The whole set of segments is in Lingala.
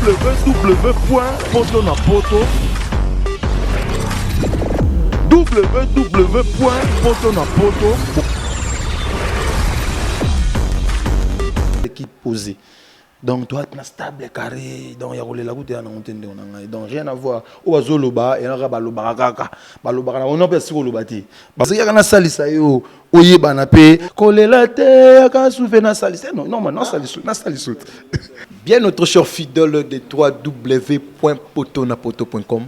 www poto na poto, www poto na poto. Équipe posée, donc toi na stable carré, donc ya kolela kutu ya nango te, ndeko na ngai. Donc rien à voir. Oyo bazoloba yanaka, balobaka kaka, balobaka na bango mpe asiki koloba te. Bazokaka nasalisa yo oyebana mpe kolela te, yaka sufe nasalisa. Non, non, nasalisu te. Bien, notre cher fidèle de www.potonapoto.com,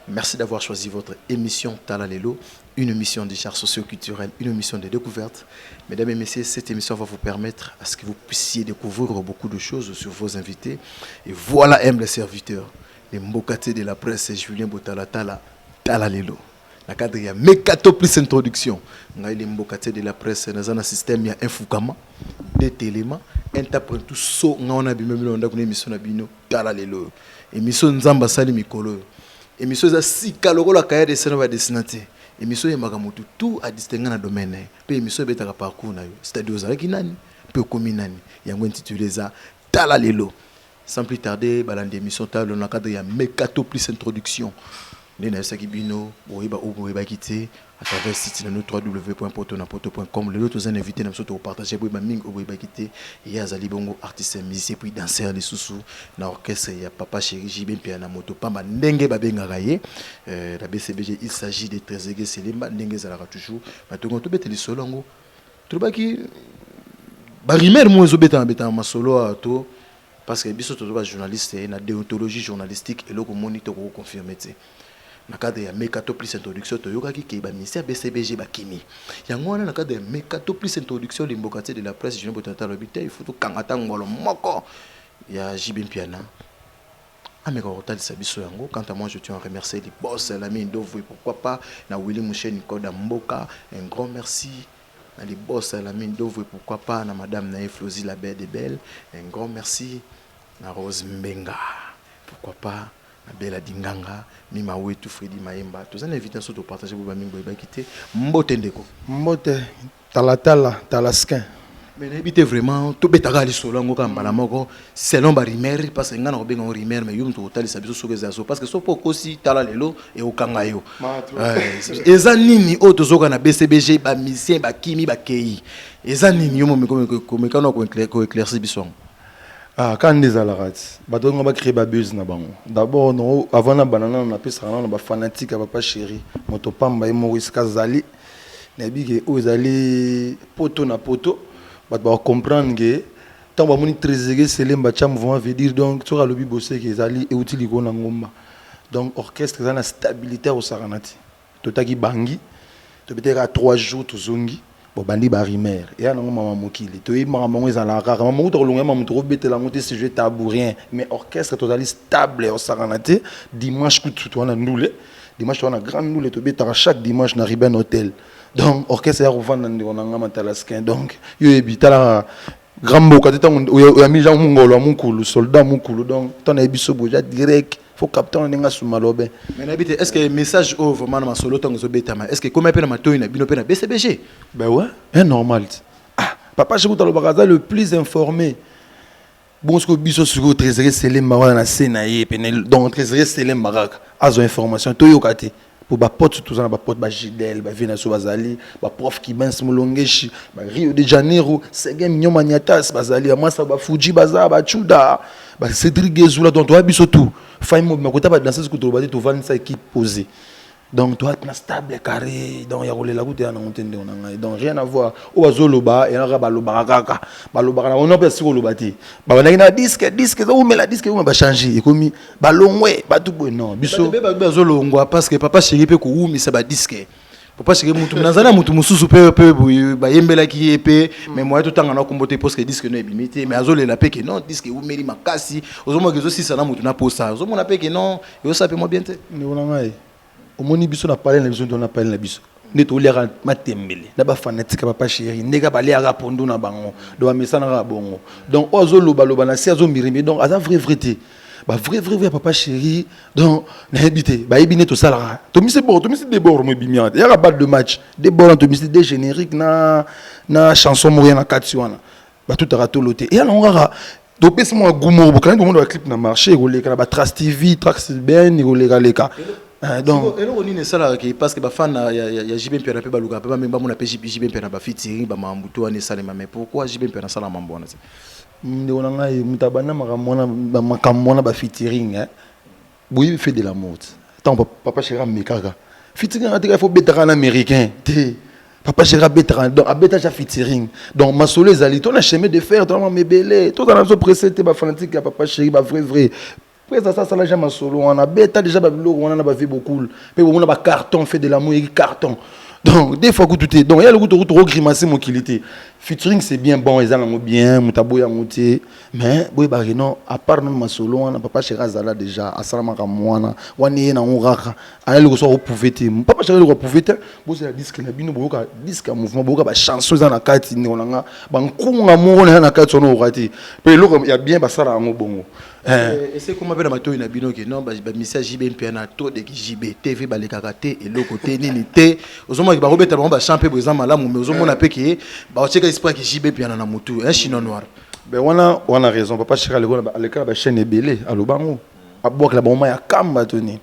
merci d'avoir choisi votre émission Talalelo, une émission de genre socio-culturel, une émission de découverte. Mesdames et messieurs, cette émission va vous permettre à ce que vous puissiez découvrir beaucoup de choses sur vos invités. Et voilà, humble serviteur, les Mbokaté de la presse, Julien Botalatala, Talalelo. Na cadre ya Mekato plus introduction, ngai le Mbokaté de la presse, naza na système ya Infukama, deux éléments, un après tout so nga wana bino bino ndako na émission na bino Tala Lelo. Émission Nzambe asali mikolo oyo. Émission eza sika lokola cahier dessin na badessina te. Émission eyembaka motu tout adistingue na domaine na ye, mpe émission ebetaka parcours na yo, c'est-à-dire ozalaki nani mpe okomi nani. Yango intitulé eza Tala Lelo. Sans plus tarder, balandi émission Tala Lelo na cadre ya Mekato plus introduction, nde nayebisaki bino boyeba oyo boyebaki te à travers site na no www.potonapoto.com. Lelo toza na invité na biso, tokopartage boyeba mingi oyo boyebaki te. Ye azali bongo artiste musicien, puis danseur lisusu na orchestre ya Papa Chéri JB Mpiana na moto pamba ndenge babengaka ye na BCBG. Il s'agit de Trezegue Selemba. Ndenge ezalaka toujours, batongo tobeta lisolo yango, tolobaki barumeur mo ezobetama betama masolo awa to, parce que biso toza bajournaliste na déontologie journalistique, eloko omoni tokokonfirme te. Na cadre ya Mekato plus introduction, toyokaki ke baministère BCBG bakimi. Yango wana, na cadre ya Mekato plus introduction, limboka te de la presse Julien Botata alobi te, il faut tokanga ta ngolo moko ya JB Mpiana ameka kotalisa biso yango. Quant à moi, je tiens à remercier les boss Lami Ndovu et pourquoi pas na Willy Mouchen Koda Mboka. Un grand merci na les boss Lami Ndovu et pourquoi pas na madame Nae Flozi la belle de belle. Un grand merci na Rose Mbenga, pourquoi pas na Bela Dinganga Mima Wetu, Fredi Maemba. Toza na invitation, topartage bo bamingi boyebaki te. Mbote ndeko. Mbote, talatala talaskin. Mais nayebi te vraiment, tobetaka lisolo yango kaka mbala moko selon barumeur, parce que ngai na kobenga yango rumeur, mais yo moto kotalisa biso soki eza so, parce que so mpo okosi, tala lelo ekokanga yo. Eza nini oyo tozoka na BCBG, bamusicien bakimi, bakei? Eza nini? Yo momekana koéclaircir biso yango. Ah, kaka nde ezalaka ti bato nga bacrée babuse na bango. D'abord no, avant na bana nano, napesaka nano bafanatique ya Papa Chéri moto pamba ye moko esika azali. Nayebi ke oyo ezali poto na poto, bato bacomprendre ke ntango bamoni Trésege Selemba tia mouvement, veut dire donc soki alobi boseke ezali euti likolo na ngomba. Donc orchestre eza na stabilité ya kosakana te. Totaki bangi, tobetaka 3 jours, tozongi, bobandi barumeur eya nango. Mama mokili toyebi makambo yango ezalaka kaka mama kuta kolonga ma moto kobetela yango te, sujet tabou, rien. Mais orchestre tozali stable, osakana te. Dimanche kutu toza na ndule, dimanche toza na grande ndule, tobetaka chaque dimanche na Ruben Hotel. Donc orchestre ya kovanda, ndeko na nga Matalaskin. Donc yo oyebi, talaka grand mboka te, ntango oyambi Jean Mungolo ya mokulu, soldat mokulu. Donc ntango nayebi so boja direct, faut capter ndenge asuma lobe. Mais nayebi te, est ce que message oyo vraiment na masolo ntango ezobetama, est ce que ekomi mpe na matoi na bino mpe na BCBG? Ben ouais, c'est normal. Ah, Papa Chikuta alobaka aza le plus informé. Bon, sikoyo biso sikoyo Trésorier Selemba wana na se na ye pene. Donc Trésorier Selemba kaka azwa information, toyoka te po bapote toza na bapote, bagidel bavie na so bazali, baprof Kibens Molongeshi Rio de Janeiro, Sege Mignon Maniatas bazali, bamasa Bafuji baza, bachuda Bacédric Gezula. Donc toya biso tout fai mobima kota badanseuse kutu toloba te, tovandisa équipe posée. Donc toa na stable carré, donc ya kolela kutu ya nango te, ndeko na ngai. Donc rien à voir. Oyo bazoloba yanaka, balobaka kaka, balobaka na bango mpe asiki koloba te. Babandaki na disque, disque ezoumela, disque euma, bachange, ekomi balongwe bato boye. Non, biso Bazolongwa parce que Papa Chéri mpe kowumisa badisque. Papa Chéri mutu naza na mutu mosusu mpe boye bayembelaki ye mpe, mais moye totanga na kombo te parce que disque no ebimi te, mais azolela mpe ke non, disque ewumeli makasi, ozomona ezosisa na mutu na posa, ozomona mpe ke non, ezosala mpe mwa bien te. Ndeko na ngai, omoni biso na palais na biso, to na palais na biso nde toliaka matembele na bafanatique ya Papa Chéri, ndenge baliaka pondu na bango. Donc bamesana kaka bongo. Donc oyo azolobaloba na se, azomirimi, donc aza vrai vrai te, bavrai vrai vrai ya Papa Chéri. Donc nayebi te, bayebi nde tosalaka. Tomisi bord, tomisi debord mo ebimi awa te, yaka balle de match debord na tomisi de générique na chanson moko ya na kati wana, batutaka tolo te, eya nango kaka. Topesi mwa goût moko bokani, tomona baclip na marché, ekoleka na batrace TV, Trace Ben, ekolekaleka. Donc eloko nini esalaka ke, parce que bafan ya JB Mpiana mpe balukaka mpe bamemi, bamona mpe JB Mpiana bafeaturing, bamakambo to wana esalema, mais pourquoi JB Mpiana asala mambo wana te? Ndeko na ngai, moto abanda makambo wana, makambo wana bafeaturing, boyebi Fait de l'amour te. Ntango Papa Chéri amekaka featuring anga tika, faut betaka na américain te. Papa Chéri abetaka, donc abeta ja featuring. Donc masolo ezali to na chemin de fer, to na mabele, tozala biso pressé te. Bafanatique ya Papa Chéri, bavrai vrai presa, asa asala ja masolo wana, abeta déjà babiloko wana na bavie bokul mpe bomona bacarton. Fait de l'amour eki carton, donc des fois kutu te. Donc ya lokutu kutu ogrimace mokili te. Featuring, c'est bien bon, eza nango bien, moto aboya yango te, mais boyebaki non, à part nano masolo wana, Papa Chéri azala déjà asala makambo wana wana, ye nango kaka aya loko so akoprouve te. Papa Chéri eloko aprouve te. Bozela disque na bino, boyoka disque ya mouvement, boyoka bachanson eza na kati. Ndeko na nga, bankunga moko na ya na kati wana oyoka te, mpe eloko ya bien basala yango bongo. Ese koma mpe na matoi na bino ke non, bamisia JB Mpiana to deki JB TV balekaka te, eloko te, nini te. Ozomona ke bakobeta bango bachamp mpe boye, eza malamu, mais ozomona mpe ke baotieka esprit ke JB Mpiana na motu un chinois noir. Ben wana wana raison. Papa Chéri aleka na bachaîne ebele, aloba yango, abwakela bango ma ya kamba to nini.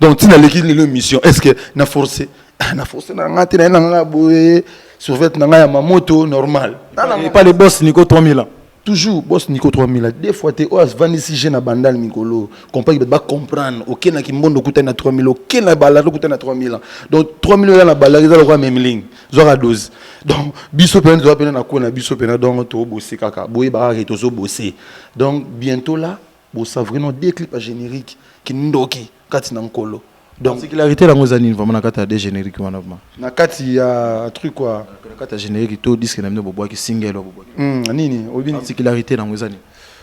Donc ntina aleki lelo émission, est ce que na forcé, na forcé na nga te? Na ye na nga boye, survêt na ngai ya mamoto normal. Et pas les boss Nico 3000 ans. Toujours boss Nico 3000, des fois te oyo avandisi je na Bandal mikolo comprendre, bato bacomprendre. Okendaki mbondo, okutani na 3000, oke na balari, okutani na 3000 ans. Donc 3000 oya na balari eza lokola memling, zwaka 12. Donc biso mpena toza mpena na ko na biso mpena, donc tobose kaka, boyeba kaka tozobose. Donc bientôt là, bosavre no deux clips ya générique kindoki kati na nkolo. Donc particularité yango eza nini vraiment na kati ya de générique wana vraiment? Na kati ya truc quoi? Na kati ya générique to disque na bino bobwaki, single bobwaki. Nini oyebi? Particularité nango eza nini?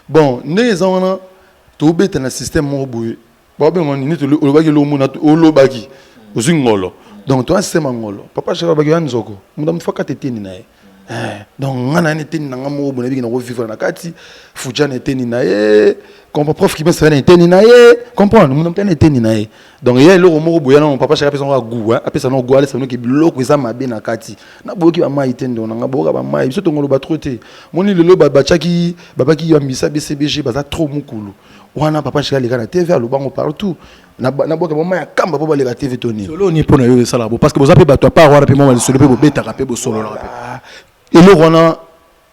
Bon, ndenge eza wana, tobeta na système moko boye, babenga nini, olobaki eloko, olobaki ozwi ngolo. Donc toza système ya ngolo. Papa Chéri alobaki ya nzoko, moto amutu fakata eteni na ye. Donc nga na ye na eteni na nga moko boye, nabiki nakovivre na kati. Fuja na eteni na ye, comprend, prof Kibesa na eteni na ye, comprendre, moto amutu na eteni na ye. Donc eya eloko moko boye nano Papa Chéri apesa ngo goût, apesa ngo goût, alesa noki biloko eza mabe na kati. Naboyoki bamai te, ndeko na nga, boyoka bamai. Biso tongoloba trop te. Moni lelo batiaki, babaki bambisa BCBG, baza trop mokulu wana. Papa Chéri aleka na TV, alobango partout, nabwaka bama ya kamba mpo baleka TV to nini. Solo ni mpo na yo esalaka bo, parce que boza mpe bato apart wana mpe mwa lisolo mpe bobetaka mpe bosololaka mpe. Eloko wana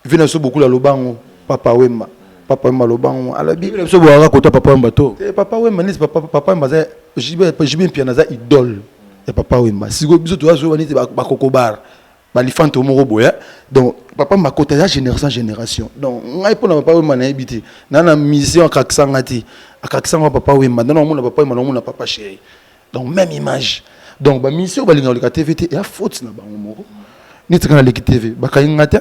vi na biso bokula, alobango Papa Wemba. Papa Wemba alobango, alobi biso boyaka kota Papa Wemba to. Papa Wemba neti Papa Wemba aza, JB Mpiana aza idole ya Papa Wemba. Sikoyo biso tozazoba neti bakokobara balifante moko boye. Donc Papa Makota eza génération génération. Donc ngai mpona Papa Wemba nayebi te, na mission akakisanga te, akakisanga Papa Wemba. Nde naomona Papa Wemba, naomona Papa Chéri, donc même image. Donc bamission balingaka koleka TV te, eya faute na bango moko. Neti nga naleki TV, bakangi nga te,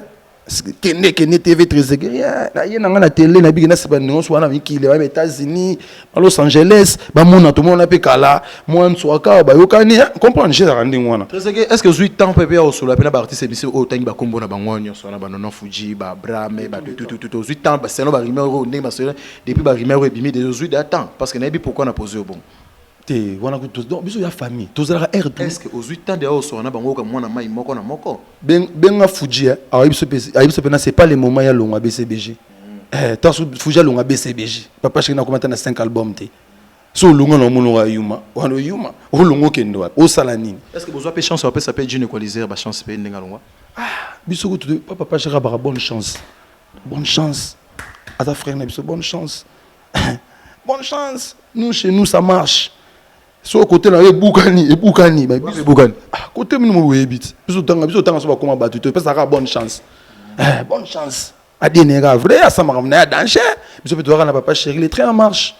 kende kende TV Tréseke ye na nga na télé, nabiki nasiba nyonso wana, mikili ba États-Unis, ba Los Angeles, bamona, tomona mpe kala mwa nswaka, bayokani, comprendre, ezalaka ndenge wana. Tréseke, est ce que ozwi temps mpe mpe ya kosolola mpe na baartiste biso oyo otangi bakombo na bango nyonso wana, banono Fuji, babrame, batutututu? Ozwi temps selon barumeur oyo ndenge basolo depuis barumeur oyo ebimi déjà, ozwi da temps? Parce que nayebi pourquoi na pose yo bongo. Te, wana donc biso ya famille tozalaka aire. Est ce que ozwi temps de osolola na bango, oyoka mwana mai moko na moko? Benga Fuji, ayebi biso mpena, c'est pas le moment ya longwa BCBG. Ntanso Fuji alongwa BCBG, Papa Chéri nakoma ta na 5 album te. So olonga na omonoko ya yuma wana, oyuma olonga, okende wapi, osala nini? Est ce que bozwa mpe chance bapesa mpe June Equaliser bachance mpe ndenge alongwa? Biso kutu Papa Chéri abaka bonne chance, bonne chance, aza frère na biso, bonne chance, bonne chance. Nous, chez nous, ça marche. So côté na yo ebukani, ebukani. Ebukani. Côté mino mo oyebi ti biso tanga, biso tanga so bakoma bato te, epesaka bonne chance, bonne chance. Adieneka vrai asa makambo na ya danger. Biso mpe tozalaka na Papa Chéri, le train en marche,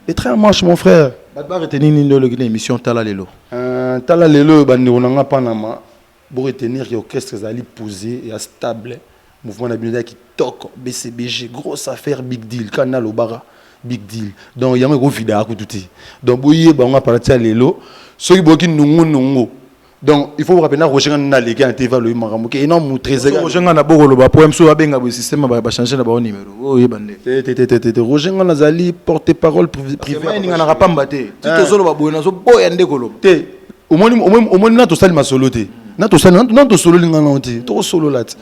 le train en marche, mon frère. Bato baretenir nini nde oloki na émission Tala Lelo? Tala Lelo oyo, bandeko na nga Panama, boretenir ke orchestre ezali posé ya stable, mouvement na bino eza kitoko, BCBG, grosse affaire, big deal. Kaka nalobaka big deal, donc yango ekovidaka kutu te. Donc boyeba yango à partir ya lelo. Soki boyoki nungu nungu, donc il faut rappeler Roger nga naleki na TV, alobi makambo ke eno Trésor. Roger nga na bokoloba po mosusu abenga boye, système bachange na bao numéro oyeba nde. Te te te te, Roger nga nazali porte parole privé. Ninganaka pamba te, ti tozoloba boye, nazoboya nde koloba. Te, omoni, omoni na tosali masolo te, na tosali na tosololi nga nao te, tokosolola te.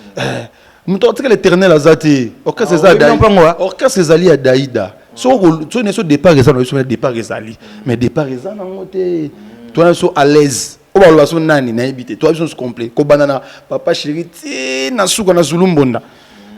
Moto atikala éternel aza te. Orchestre eza orchestre ezali ya Daida. Soki neso départ eza na biso, na départ ezali, mais départ eza nango te. Towana biso à l'aise. Oyo baloba so nani nayebi te. Toa biso nyonso complet, kobanda na papa chéri ti na suka na Zulu Mbonda.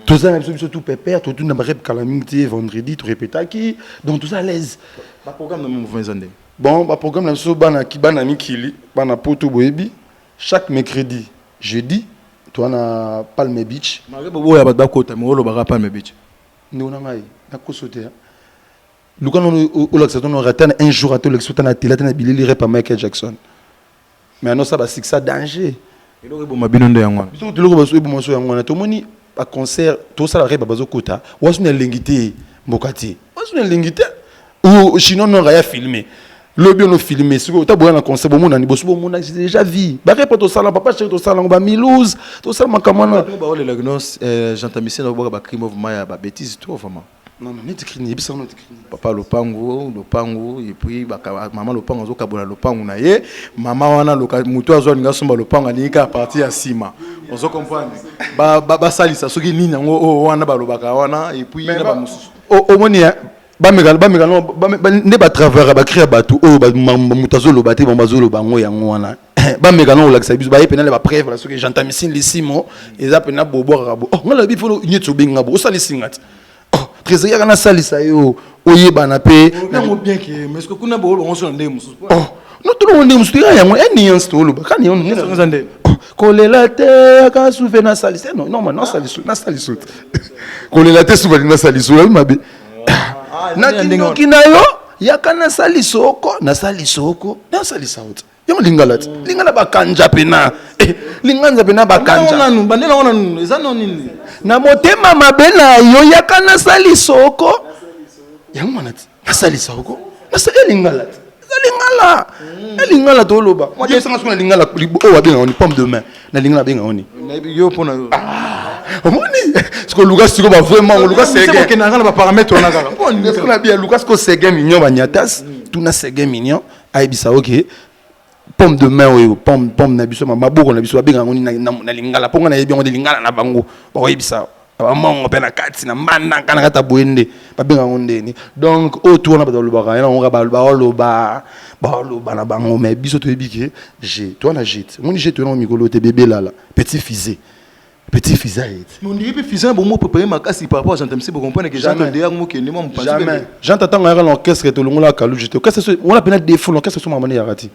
Toza na biso tout pépère. Totuna barep kala mingi te, vendredi torépétaki, donc toza à l'aise. Baprogramme na mouvement eza ndenge? Bon, baprogramme na biso, bana bana mikili, bana Poto, boyebi, chaque mercredi, jeudi, toa na Palme Beach. Malgré boboya bato bakota, me olobaka Palme Beach. Ndeko na ngai, nakoso te. Luka nono olakisa tono rata na un jour, ate olakisa ota na tele, ate na bilili rep ya Michael Jackson, mais anosala basuccès danger. Eloko eboma bino nde yango wana? Biso eloko eboma so yango wana. Tomoni baconcert tosala, rep bazokota wasu na elengi te, mboka te wasu na elengi te. Chinois nord aya filme lobi, ono filme sikoyo, ota boya na concert, bomonani boso, bomona déjà vie barepo. Tosala papa chéri, tosala yango bamilouse, tosala makambo wana. Baolelaki no gentamicine, oboka bacrime vraiment ya babêtise trop vraiment. Non, non, neti cri, yebisa neti cri. Papa lopango, lopango, et puis mama lopango azokabola lopango na ye. Mama wana moto azwa alingi asomba lopango, alingi kaka partie ya nsima. Ozo comprendre, basalisa soki nini yango oyo wana balobaka wana, et puis na bamosusu. Omoni, bameka, bameka nde batravers bacri ya bato oyo moto azoloba te. Bango bazoloba yango, yango wana bameka na kolakisa biso, baye mpena na bapreuve na soki gentamicine lisimo eza mpena bobwakaka bo. Oh, nga lobi fo nyeti obenga bo osalisinga te. Oh, Trésor, yaka nasalisa yo, oyebana mpe. Yango bien ke, mais ce kuna boolobango so na ndenge mosusu. Oh no, tolongo ndenge mosusu ya yango ya nuance toloba ka eza ndenge. Kolela te, yaka sufe nasalisa. Non, non, nasaliso te. Kolela te, sufe nasaliso oyabi mabe nakindoki na yo. Yaka nasalisa oko, nasalisa oko, nasalisa yo te. Yango lingala te, lingala bakanja pena, linganza pena bakanja. Nanu bandela ngo nanu eza no nini? Na motema mabe na yo, yaka nasalisa oko, yango wana te, nasalisa oko, elingala te, eza lingala, elingala toloba yebisanga soki na lingala oyo babengaka ni pomme de main, na lingala babengaka ni? Yo mpona yo. Omoni siko, luka siko bavraiment, luka sekendanga na baparamètre wana kaka. Na bia, luka siko Seguin Mignon, banyatas tuna Seguin Mignon, ayebisa oke pomme de main oyo, pomme, pomme na biso, maboko na biso, babengaka yango nini na lingala? Mpo nga nayebi yango nde lingala na bango bakoyebisa bamongo mpe na kati na mbandaka na kati ya boye nde babengaka yango ndeni. Donc oyo tu wana bato balobaka yango, baoloba, baoloba na bango, mais biso toyebi ke g to wana g te. Omoni g toyena mikolo te, bebe lala, petit fusée, petit fusée aye te. Mais on dirait mpe fusée na bomo préparé makasi par rapport à Gentamicine. Bocomprendre que Jean Todea mokende mwa mopanzi. Jamais. Jean tatango ayaka na orchestre, tolongolaka Kaluji te. Orchestre wana mpena défaut na orchestre so mamane yaka te.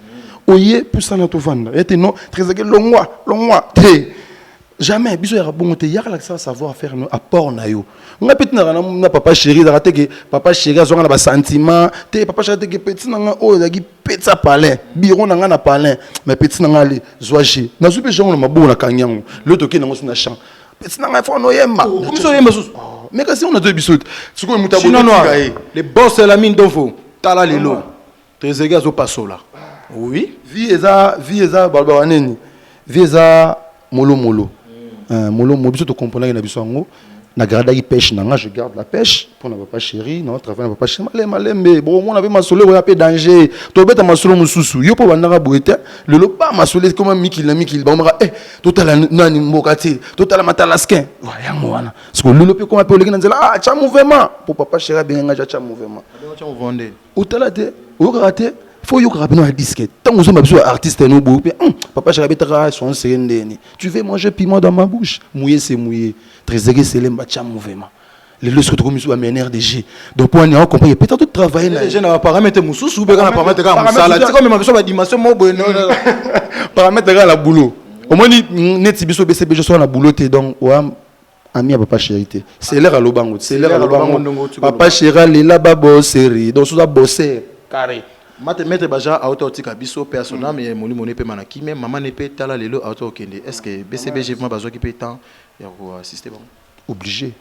Oye pusana, tovanda ye te. Non, Trésor, longwa, longwa te, jamais. Biso yaka bongo te. Yaka lakisa savoir faire no apport na yo. Nga mpe tinaka na papa chéri, ezalaka te ke papa chéri azwanga na basentiment te. Papa chéri te ke petit na nga oyo ezalaki petit ya palin, bureau na nga na palin, mais petit na nga ale zwa g, nazwi mpe jango na maboko, nakangi yango. Lelo tokende yango so na champ. Petit na ngai fo noyemba. Biso oyemba susu. Mais kasi on azoyebi biso te sikoyo moto Chinois noir. abotika ye. Le boss la mine donfo, tala lelo Trésor azopasola, oui. Vie eza, vie eza, balobaka nini, vie eza molomolo. Molomolo, biso tokomponaki na biso yango. Nagardaki pêche na nga, je garde la pêche mpona papa chéri na travail na papa chéri. Malembe malembe, bokomona mpe masolo ekoya mpe danger. Tobeta masolo mosusu. Yo mpo bandaka boye te, lelo ba masolo ekoma mikili na mikili, bakomaka totala nani mboka te, totala matalaskin yango wana. Siko lelo mpe koma mpe oleki na nzela, ah, tya mouvement mpo papa chéri abenga nga, tya mouvement. Otala te, oyokaka te, fo oyokaka mpena ya disque ntango ozomba. Biso ya artiste no boye mpe papa chéri abetaka son seye ndeni: tu veux manger piment dans ma bouche, mouillé c'est mouillé. Trésor Selemba, tya mouvement. Lelo soki tokomi biso bameneur de jeu, donc mpo wani aocomprendre peut-être totravaille na na baparamètre mosusu mpe kaka na paramètre kaka mosala, tika omema biso badimension moko boye. Paramètre kaka na boulot. Omoni neti biso BCBG so na boulot te, donc oya ami ya papa chéri te. Seler alobango, seler alobango, papa chéri alela baboseri, donc soza bosser carré. Mate maître baja auta otika biso mpe asona me molimo ne mpe mana kimia, mama ne mpe tala lelo auta okende. Est ce que BCBG vraiment bazwaki mpe temps ya koassiste bango? Obligé,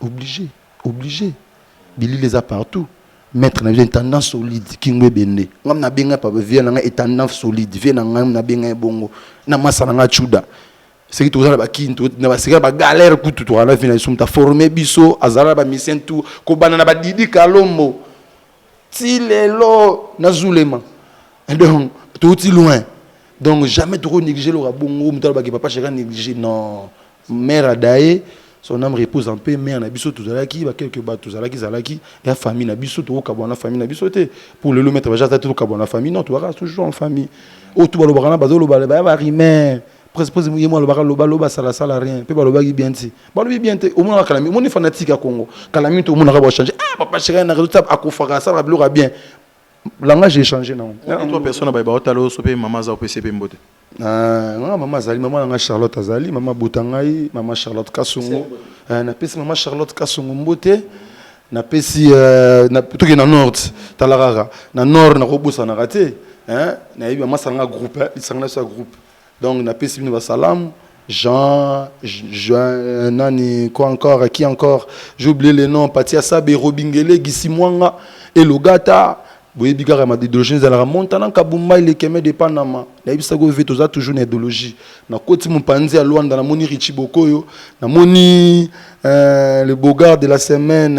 obligé, obligé. Bilili eza partout. Maître na biso intendant solide Kingo Ebende, ngam nabenga papa vie na ngai intendant solide, vie na ngai nabenga ye bongo na masa na ngai Chuda. Soki toza na bakini, na baseka na bagalère kutu, tokala na vie na biso. Moto aforme biso azala na bamisien tout, kobanda na badidi Kalombo ti lelo na Zulema. Donc touti loin, donc jamais toko néglige loka bongo. Moto alobaki papa cheka néglige, non, mère adaye. Son âme repose en paix. Mère na biso tozalaki ba quelques bato tozalaki zalaki ya famille na biso, tokokabwana na famille na biso te. Pour lelo, maître Baja aza te, tokabwana na famille? Non, tozalaka toujours en famille. Oyo tu balobaka na bazoloba baya barime presque ye mo alobaka loba loba, salasala rien. Mpe balobaki bien ti balobi bien te. Omonaka kalami, omoni fanatique ya Congo kalami te, omonaka bachange. Ah, papa chéri na réseau akofaka, asalaka biloko ya bien, langage échangé nango. Trois personnes baye baotala oso mpe mama aza opesi mpe mbote. Ah, nga mama azali, mama nanga Charlotte azali, mama bota ngai, mama Charlotte Kasongo. Napesi mama Charlotte Kasongo mbote. Napesi toke na nord, tala kaka na nord, nakobosanaka te. Nayebi mama asala groupe, lisanga na biso ya groupe. Donc napesi bino basalamu. Jean, Jean, nani, quoi encore, qui encore? J'ai oublié les noms. Patia Sabe, Robingele, Gissi Mwanga, Elogata, boyebi kaka ma idéologie ezalaka Montana Kabumba, elekeme de Panama. Nayebisaki oyo toza toujours na idéologie. Nakoti mopanzi ya Lwanda, namoni Richi Bokoyo, namoni le bogard de la semaine,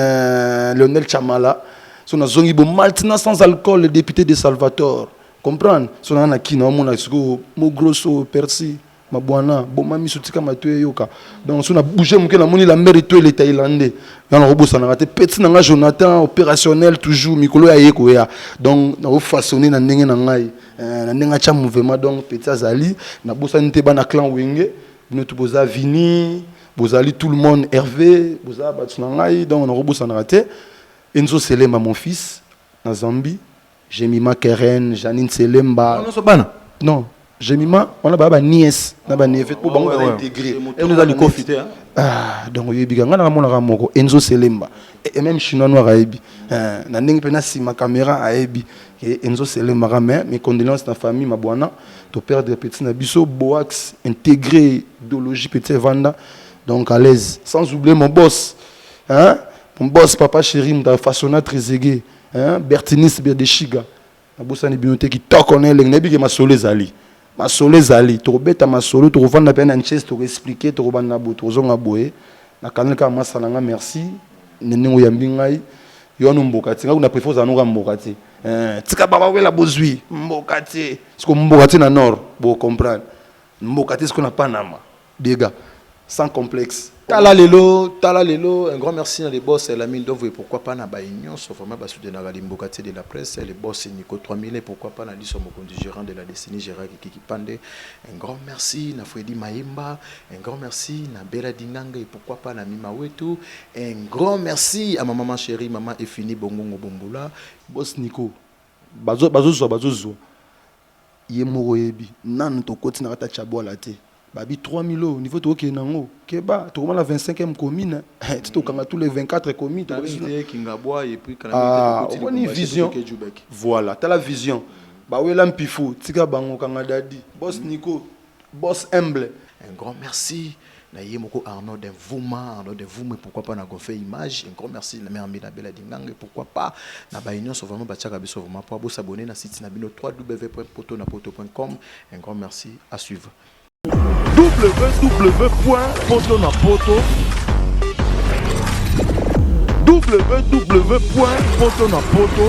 Lionel Chamala. So nazongi bo Maltina sans alcool, le député de Salvatore, comprendre. So nanga na kina, omona sikoyo mogrosso Percy Mabwana boma miso, tika mato eyoka. Donc so na bouge moke, namoni Lambert Etoile Thaïlandais. Nga nakobosanaka te petit na nga Jonathan, opérationnel toujours, mikolo ya ye koya. Donc nakofaçonne na ndenge na ngai, na ndenge atya mouvement. Donc petit azali, nabosani te bana clan Wenge. Bino to boza vini, bozali tout le monde, Hervé, boza bato na ngai. Donc nakobosanaka te Enzo Selema, mon fils na Zambie, Jemima Keren, Janine Selemba. Nyonso bana? Non, Jemima wana baya banièce na baneveu mpo bango baza intégré. Eza likofi te. Ah, donc oyebi ka ngai namonaka moko Enzo Selemba et même Chinois noir ayebi na ndenge mpe na nsima caméra ayebi Enzo Selembaka. Mais mes condoléances na famille Mabwana, toperdre petit na biso Boax, intégré idéologie, petit evanda donc à l'aise. Sans oublier mon boss, hein? Mon boss papa chéri, moto afaçonna Tréségé, hein? Bertinis Berdeshiga, nabosani bino te. Kitoko na elengi, nayebi ke masolo ezali, masolo ezali, tokobeta masolo, tokovanda mpe na nchese, tokoexpliquer, tokobanda boye, tokozonga boye. Nakangeli kaka masa na nga. Merci na ndenge oyambi ngai. Yo wana mboka te, ngai kuna préfère ozala noka mboka te. Tika babawela bozwi mboka te, siko mboka te na nord, bocomprendre mboka te, siko na Panama dega sans complexe. Tala lelo, tala lelo, un grand merci à les boss, Lamine Dovo, et pourquoi pas na Baignon, sauf vraiment basoutenir les Mbokati de la presse, les boss Nico 3000, et pourquoi pas na Liso Mokondi, gérant de la destinée, Gérard Kiki Pande. Un grand merci na Freddy Maïmba, un grand merci na Bella Dinganga, et pourquoi pas na Mima Wetu. Un grand merci à ma maman chérie, maman Efini Bongongo Bombula. Boss Nico, bazo bazo bazo zo. Ye moko yebi, nanu tokoti na kata Chaboala te. Babi 3000 oyo niveau tokokende nango, keba tokoma na 25e commune ti tokanga tous les 24 communes. Omoni vision, voilà, tala vision, bawela mpifu, tika bango, kanga dadi, boss Nico, boss humble. Un grand merci na ye moko Arnaud Denvuma, Arnaud Denvuma, pourquoi pas na Gonfé Image. Un grand merci na mère Mina Bella Dingange, pourquoi pas na Baïnion, vraiment batiaka biso vraiment pour s'abonner na site na bino www.potonapoto.com. Un grand merci, à suivre. www.potonapoto www.potonapoto.